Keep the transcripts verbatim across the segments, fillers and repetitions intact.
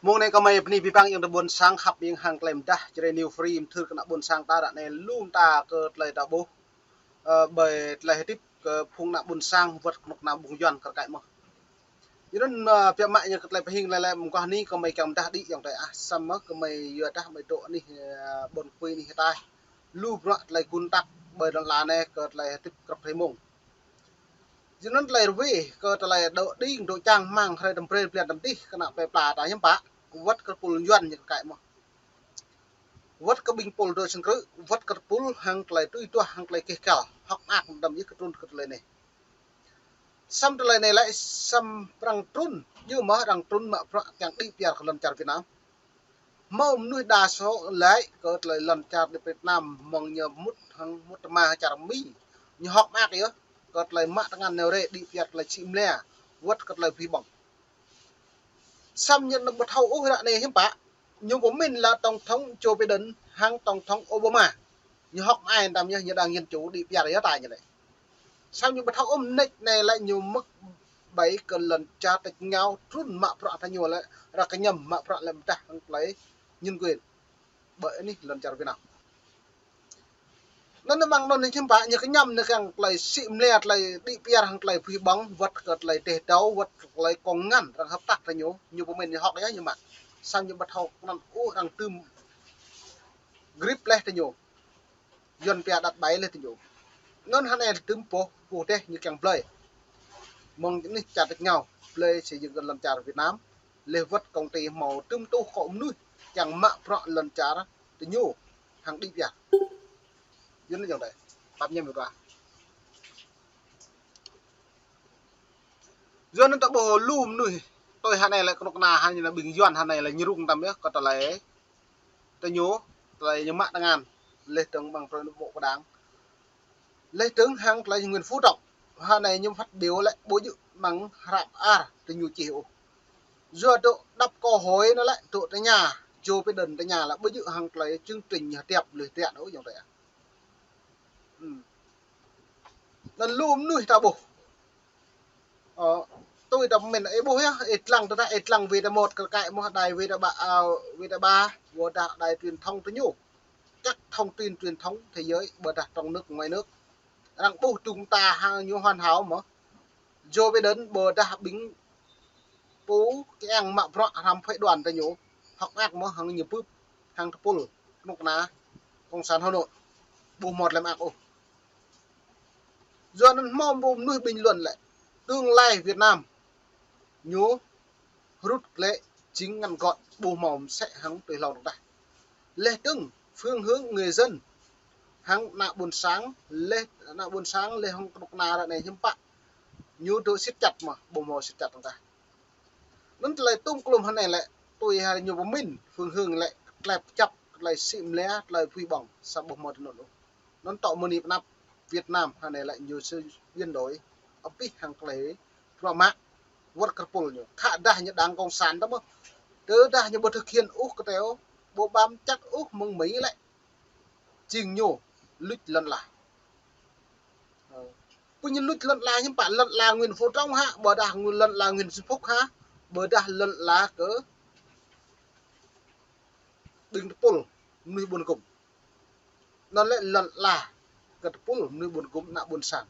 Mông anai kơmơi bơni abih bang ayŏng adơi ƀôn sang khăp ƀing hăng tơlơi mơdah Jrai New Free mơthưr kơ ană ƀôn sang ta ră anai lu mơta kơ tơlơi ta ƀuh, ơ, ƀơi tơlơi hơdip kơ phung ană ƀôn sang wơ̆t kơnuk kơna ƀing Yuan kar kaĭ mơ̆n. Yua anŭn, ơ, biă mă ñu kơ tơlơi pơhing lĕ lĕ mơguah anai kơmơi kiăng mơdah đĭ ayŏng adơi ah, samơ̆ kơmơi yua dah mơi dŏ anih, ơ, ƀôn Khuih anih hơtai. Lu bruă tơlơi gun tăk ƀơi lŏn ala anai kơ tơlơi hơdip krăp hrơi mông. Yua anŭn tơlơi rơwĕh kơ tơlơi dŏ đing dŏ čang hmang hrơi tơm brơi blan tơm dih kơ ană plơi pla ta hiư̆m pă, wơ̆t kơ tơpul Yuan ñu kar kaĭ mơ̆n. Wơ̆t kơ ƀing tơpul dŏ sang krư̆, wơ̆t kơ tơpul hăng tơlơi tui tuah hăng tơlơi keh kăl, hơ̆k mơak đăm yơh kơ trŭn kơ tơlơi anai. Samơ̆ tơlơi anai lĕ samơ̆ arăng trŭn, yua mơ̆ arăng trŭn mă bruă kiăng đĭ piar kơ lŏn čar Việt Nam. Hmâo mơnuih đa số lĕ kơ tơlơi lŏn čar Việt Nam mơ̆ng ñu mŭt hăng mŭt tơma čar Mi. Ñu hơ̆k mơak yơh kơ tơlơi mă tơngan nao rai đĭ piar tơlơi sĭ mơlia wơ̆t kơ tơlơi abih bang. Samơ̆ ñu anăm ƀu thâo ôh ră anai hiư̆m pă. Ñu pơmĭn lĕ tổng thống Joe Biden hăng tổng thống Obama. Ñu hơ̆k mơai đăm yơh ñu đang dân chủ đĭ piar yơh ta ñu lĕ. Samơ̆ ñu ƀu thâo ôh mơneč anai lĕ ñu mơ̆k ƀai kơ lŏn čar tač rơngiao trŭn mă bruă ta ñu lĕ ră kơñăm mă bruă lĕ mơdah hăng tơlơi nhân quyền ƀơi anih lŏn čar Việt Nam. Anŭn mơ̆ng anŭn hiư̆m pă ñu kơñăm ñu kiăng tơlơi sĭ mơlia tơlơi đĭ piar hăng tơlơi abih bang wơ̆t kơ tơlơi teh dâu wơ̆t tơlơi kông ngăn arăng hơ̆k tăk ta ñu, ñu pơmĭn ñu hơ̆k yơh ñu mă. Samơ̆ ñu ƀu thâo kơnăn ôh arăng tŭm grip leh ta ñu. Yuan pia đăt ƀai leh ta ñu. Anŭn hơnai tŭm pô, pô teh ñu kiăng blơi. Mơ̆ng anih čar tač rơngiao, blơi xây dựng kơ lŏn čar Việt Nam, leh wơ̆t công ty hmâo tŭm tuh kơ mơnuih kiăng mă bruă lŏn čar ta ñu hăng đĭ piar. Yua anŭn ayŏng adơi, pap ñăm yua ta. Yua anŭn ta ƀuh lu mơnuih, tui hơnai lĕ kơnuk kơna hơnai lĕ ƀing Yuan hơnai lĕ ñu rŭng đăm yơh kơ tơlơi ta ñu, tơlơi ñu mă tơngan, leh dơ̆ng ƀing pơrơnŭk ƀô̆ pơdang. Leh dơ̆ng hăng tơlơi Nguyễn Phú Trọng. Hơnai ñu phát biểu lĕ ƀu djơ̆ mơ̆ng hră ar ta ñu čih ôh. Yua dŏ đăp cơ hội anŭn lĕ dŏ tơña, Joe Biden tơña lĕ ƀu djơ̆ hăng tơlơi chương trình ñu hơdip leh tian ôh ayŏng adơi. Hm. Anŭn lu mơnuih ta ƀuh. Ơ, tui ta pơmĭn, ih ƀuh yơh, ih lăng tơdah, ih lăng wê ta một kar kaĭ mơ̆n, đài wê ta ba, ơ, wê ta ba, ƀôdah đài truyền thông ta ñu. Các thông tin truyền thông thế giới, ƀôdah trong nước, ngoài nước. Arăng ƀuh dŭng ta hăng ñu hoàn hảo mơ̆n. Joe Biden ƀôdah ƀing pô kiăng mă bruă hrăm phái đoàn ta ñu. Hơ̆k mơak mơ̆n hăng ñu bưp, hăng tơpul kơnuk kơna Cộng sản Hà Nội. Ƀu hmâo tơlơi mơak ôh. Yua anŭn hmâo ƀu mơnuih bình luận lĕ tương lai Việt Nam ñu rút lĕ jing ngăn gọn ƀu hmâo mơsĕ hăng tui hlâo dơ̆ng tah. Leh dơ̆ng phương hướng người dân hăng ană ƀôn sang leh, ană ƀôn sang leh hăng kơnuk kơna ră anai hiư̆m pă. Ñu dŏ siết chặt mơ̆n, ƀu hmâo siết chặt dơ̆ng tah. Anŭn tơlơi tŭm klum hơnai lĕ, tui hă ñu pơmĭn, phương hướng lĕ, tơlơi pơčăp, tơlơi sĭ mơlia, tơlơi phui ƀơ̆ng, sa ƀuh mơ̆ tơnŭn ôh. Anŭn tŏ mơni pơnăp Việt Nam hơnai lĕ ñu sự biến đổi, abih hăng tơlơi bruă mă, wơ̆t kơ tơpul ñu. Khă dah ñu đảng cộng sản ta mơ̆n. Tơdah ñu ƀu thực hiện ôh kơ teo, ƀu bám chặt ôh mơ̆ng Mi lĕ. Jing ñu luč lŏn ala. Ơ. Pô ñu luč lŏn ala hiư̆m pă, lŏn ala Nguyễn Phú Trọng hă, ƀôdah lŏn ala Nguyễn Xuân Phúc hă, ƀôdah lŏn ala kơ ƀing tơpul mơnuih ƀôn gŭm. Anŭn lĕ lŏn ala kơ tơpul mơnuih ƀôn gŭm ană ƀôn sang.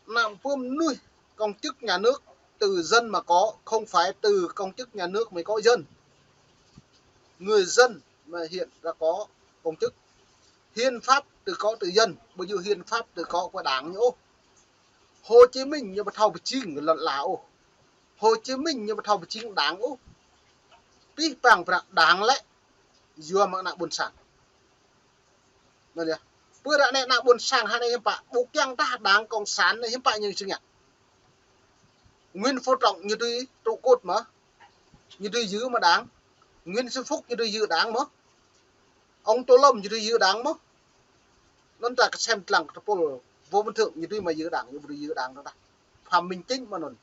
Ană pô mơnuih công chức nhà nước từ dân mà có, không phải từ công chức nhà nước mới có dân. Người dân mà hiện ra có công chức. Hiến pháp từ có từ dân, ƀu djơ̆ hiến pháp từ có của đảng ñu ôh. Hồ Chí Minh ñu ƀu thâo pơjing lŏn ala ôh. Hồ Chí Minh ñu ƀu thâo pơjing đảng ôh. Pih pang bruă đảng lĕ yua mơ̆ng ană ƀôn sang. Anŭn yơh. Pơ ră anai ană ƀôn sang hơnai hiư̆m pă, ƀu kiăng tah đảng cộng sản anai hiư̆m pă ñu sing ngă. Nguyễn Phú Trọng ñu tui trụ cột mơ̆n. Ñu tui giữ mơ̆n đảng. Nguyễn Xuân Phúc ñu tui giữ đảng mơ̆n. Ông Tô Lâm ñu tui giữ đảng mơ̆n. Anŭn ta kơsem lăng kơ tơpul Võ Văn Thưởng ñu tui mă giữ đảng, ñu ƀu tui giữ đảng dơ̆ng tah. Phạm Minh Chính mơ̆n anŭn.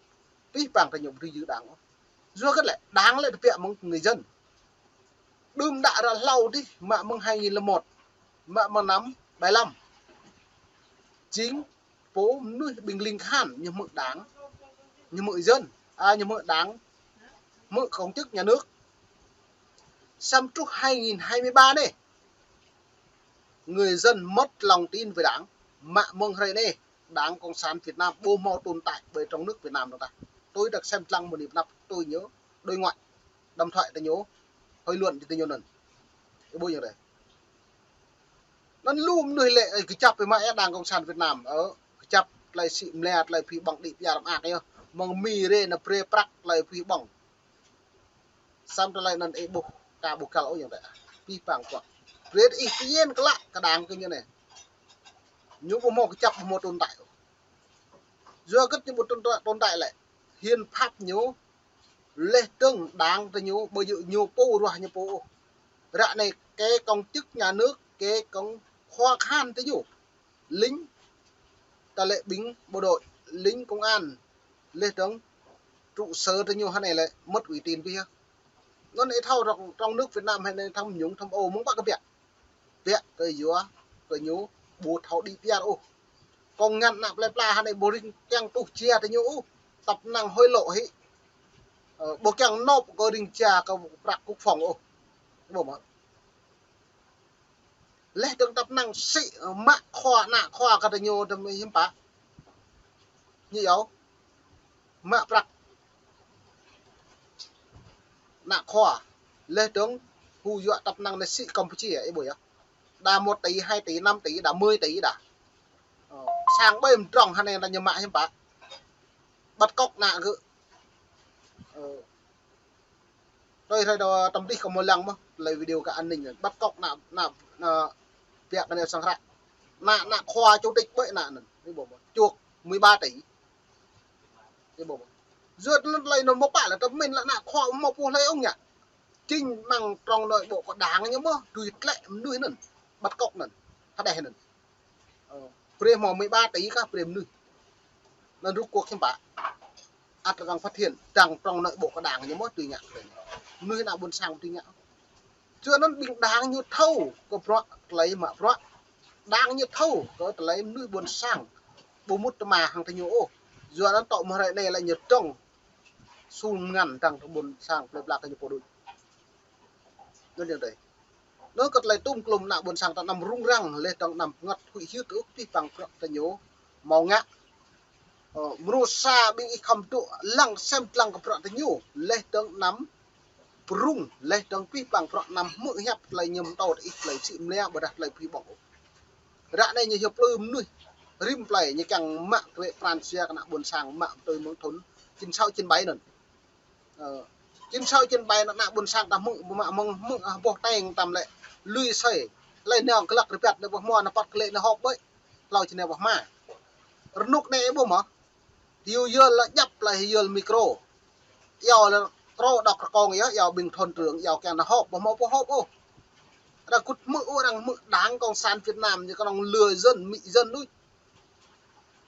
Pih pang ta ñu ƀu tui giữ đảng ôh. Yua kơ lĕ đảng lĕ tơbiă mơ̆ng người dân. Đưm đă ră hlâo dih mă mơ̆ng hai nghìn lẻ một, mă mơ̆ng năm bảy lăm. Jing pô mơnuih ƀing ling khan ñu hmư̆ đảng, ñu hmư̆ dân, a, ñu hmư̆ đảng Mơ̆ công chức nhà nước. Samơ̆ truh hai nghìn hai mươi ba anai, người dân mất lòng tin với Đảng, mă mơ̆ng hrơi anai, Đảng Cộng sản Việt Nam ƀu hmâo tồn tại ƀơi trong nước Việt Nam dong tah. Tui đah sem lăng mơ̆ng anai pơnăp tui ñu, đối ngoại, đàm thoại tơ ñu, hội luận tơ ñu anŭn. Ih ƀuh yơh dêh. Anŭn lu mơnuih lĕ, ơ, kơjăp ƀơi mă yơh Đảng Cộng sản Việt Nam, ơ, kơjăp tơlơi sĭ mơlia, tơlơi phi ƀơ̆ng đĭ pơyơr mơak yơh. Mơ̆ng Mi rai nao brơi prăk tơlơi phi ƀơ̆ng. Samơ̆ tơlơi anŭn ih ƀuh, ka ƀu găl ôh yơh dêh. Pih pang pơ̆k. Brơi ih pơyên klă kơ Đảng kơ ñu anai. Ñu ƀu hmâo kơjăp, ƀu hmâo tồn tại ôh. Yua hơget ñu ƀu tồn tại, tồn tại lĕ? Hiến pháp ñu, laih dơ̆ng Đảng tơ ñu, ƀu djơ̆ ñu pô ruah ñu pô ôh. Ră anai kơ công chức nhà nước, kơ công khua khan tơ ñu. Lính, ta lĕ ƀing bộ đội, lính công an, laih dơ̆ng trụ sở tơ ñu hơnai lĕ mất uy tín ƀiă. Anŭn ih thâo trong, trong nước Việt Nam hơnai tham nhũng tham ô mơ̆ng pă kơ biă. Biă kơ yua kơ ñu ƀu thâo đĭ pơyơr ôh. Kông ngăn ană plơi pla hơnai ƀu ring kiăng tuh jia tơ ñu ôh. Tăp năng hối lộ hĭ. Ơ, ƀu kiăng nộp kơ ring jia kơ prăk quốc phòng ôh. Ƀu mă. Laih dơ̆ng tăp năng sĭ, ơ, mă khua, ană khua kơ tơ ñu tơ hiư̆m pă. Ñu yua mă prăk ană khua. Laih dơ̆ng hu yua tăp năng anai sĭ Campuchia, ih ƀuh yơh. Đa một tỷ, hai tỷ, năm tỷ, đa mười tỷ đa. Ơ, sang ƀơi mdrŏng hơnai đa ñu mă hiư̆m pă. Bắt cóc ană gơ̆. Ơ, tui hrơi dŏ tơm dih kơ mơ̆ lăng mơ̆, tơlơi video kơ an ninh, bắt cóc ană, ană, ană, biă kơ anai sang hră. Ană, ană khua chủ tịch ƀơi ană anŭn, ih ƀuh mơ̆, chuộc mười ba tỷ. Ih ƀuh mơ̆. Yua anŭn tơlơi anŭn mơ̆ pă lĕ, tơm mĭn lĕ ană khua mơ̆ ƀu hlơi ôh ngă. Chính mơ̆ng trong nội bộ kơ Đảng ñu mơ̆, tui tlĕ mơnuih anŭn, bắt cóc anŭn, hơđeh anŭn. Ơ, brơi hmâo mười ba tỷ kah brơi mơnuih. Anŭn ruk kuok hiư̆m pă. Ăt arăng phát hiện, dăng trong nội bộ kơ Đảng ñu mơ̆ tui ngă. Mơnuih ană ƀôn sang tui ngă. Yua anŭn ƀing Đảng ñu thâo kơ bruă tơlơi mă bruă. Đảng ñu thâo kơ tơlơi mơnuih ƀôn sang ƀu mŭt tơma hăng tơ ñu ôh. Yua anŭn tŏ mơ̆ hrơi anai lĕ ñu dŏng sul ngăn dăng tơ ƀôn sang plơi pla kơ ñu pô đôč. Anŭn yơh dêh. Anŭn kơ tơlơi tum klum ană ƀôn sang ta anăm rŭng răng, laih dơ̆ng anăm pơngăt huĭ hyưt ôh, pih pang prăk tơ ñu hmâo ngă. Ơ, mrô sa ƀing ih khŏm dŏ lăng sem lăng kơ prăk tơ ñu, laih dơ̆ng anăm prŭng, laih dơ̆ng pih pang prăk anăm hmư̆ hiăp tơlơi ñu pơtô tơ ih tơlơi sĭ mơlia ƀôdah tơlơi phi ƀơ̆ng ôh. Ră anai ñu hiăp plư mơnuih rĭm plơi ñu kiăng mă kơ pran jua kơ ană ƀôn sang mă tui mơ̆ng thŭn chín sáu chín bảy anŭn. Ơ, chín sáu chín bảy anŭn ană ƀôn sang ta hmư̆, mă mơ̆ng hmư̆, ah, boh teng tam lĕ lui sơi. Lĕ nao glăk rơbat nao ƀuh hmua nao păt kơ lĕ nao họp ƀơi. Hlâo či nao ƀuh hmua. Rơnŭk anai ih ƀuh mơ̆. Hiu yơl lĕ djăp lĕ hiu yơl micro. Iâu lĕ krô đŏk rơkông yơh, iâu ƀing thôn trưởng, iâu kiăng nao họp, ƀu hmâo pô họp ôh. Arăng kŭt hmư̆ ôh, arăng hmư̆ Đảng Cộng sản Việt Nam ñu kơnơ̆ng lừa dân, mĭ dân đôč.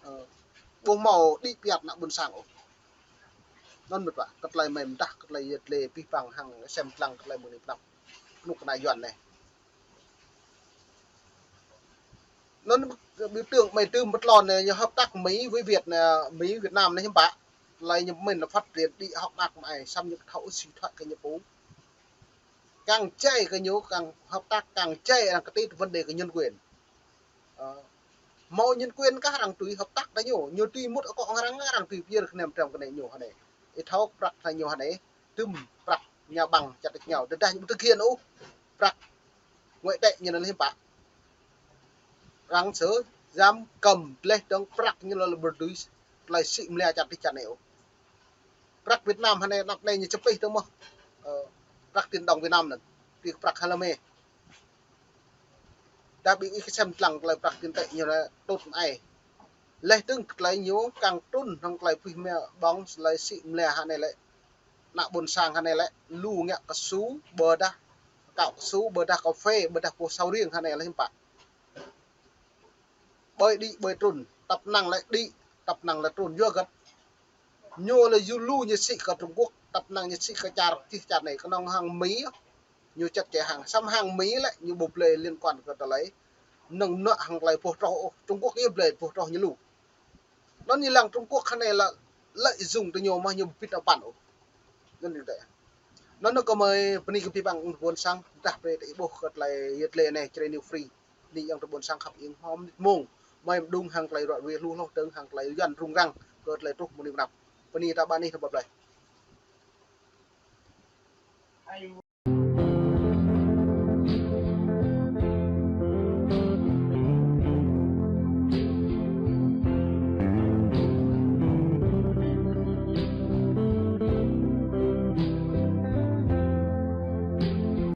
Ơ, ƀu hmâo đĭ pơyơr ană ƀôn sang ôh. Anŭn mơ̆ pă, kơ tơlơi mơ̆n dah, kơ tơlơi yơh tơlơi pih pang hăng sem lăng kơ tơlơi mơ̆ng anai pơnăp. Kơnuk kơna Yuan anai. Anŭn biểu tượng mơ̆ tơm pơtlon anai, ñu hợp tác Mỹ với Việt, à, Mỹ Việt Nam anai hiư̆m pă. Tơlơi ñu mơ̆n lĕ phát triển đĭ hŏk mơak mơai, samơ̆ ñu thâo ôh sĭ thoại kơ ñu pô. Kiăng jai kơ ñu, kiăng hợp tác, kiăng jai arăng kơtit vấn đề kơ nhân quyền. Ơ, hmâo nhân quyền kah arăng tui hợp tác tơ ñu, ñu tui mŭt akŏ hăng arăng, arăng tui pơyơr kơ nem trem kơ anai ñu hơnai. Ih thâo prăk tơ ñu hơnai, tơm prăk ñu ƀơ̆ng čăt tơ ñu, tơdah ñu ƀu thực hiện ôh, prăk ngoại tệ ñu anŭn hiư̆m pă. Arăng sơ giam cầm laih dơ̆ng prăk ñu lĕ ƀu dưi tơlơi sĭ mơlia čăt tơ čăt anai ôh. Prăk Việt Nam hơnai anăp anai ñu čơpih tơ mơ̆. Ơ, prăk tiền đồng Việt Nam anŭn. Tui prăk hlơi mơ̆. Dah ƀing ih sem lăng tơlơi prăk tiền tệ ñu lĕ tŭt mơai. Laih dơ̆ng tơlơi ñu kiăng trŭn hăng tơlơi pih mia ƀơ̆ng tơlơi sĭ mơlia hơnai lĕ. Ană ƀôn sang hơnai lĕ lu ngă kơsu, ƀôdah kâo kơsu, ƀôdah kơphê, ƀôdah pô sâo riêng hơnai lĕ hiư̆m pă. Ƀơi đĭ ƀơi trŭn, tăp năng lĕ đĭ, tăp năng lĕ trŭn yua hơget. Ñu lĕ yu lu ñu sĭ kơ Trung Quốc, tăp năng ñu sĭ kơ čar, čih čar anai, kơnơ̆ng hăng Mỹ, ñu chặt chẽ hăng, samơ̆ hăng Mỹ lĕ, ñu ƀu blơi liên quan kơ tơlơi, nơ̆ng nă hăng tơlơi boh čroh ôh, Trung Quốc yơh blơi boh čroh ñu lu. Anŭn ñu lăng Trung Quốc hơnai lĕ, lợi dụng tơ ñu mơ̆ ñu ƀu pĭt nao păn ôh. Anŭn yơh tĕ. Anŭn kơ mơi bơni kơ abih bang ƀôn sang, dah brơi tơ ih ƀuh kơ tơlơi yơh tơlơi anai, Jrai New Free. Bơni ayŏng adơi ƀôn sang khăp iêng hmâo mơnit mông. Mơi mơđung hăng tơlơi ră ruai hluh hloh dơ̆ng hăng tơlơi Yuan rŭng răng kơ tơlơi truh mơ̆ng anai pơ anăp. Bơni ta ƀă anih ta ƀă blai.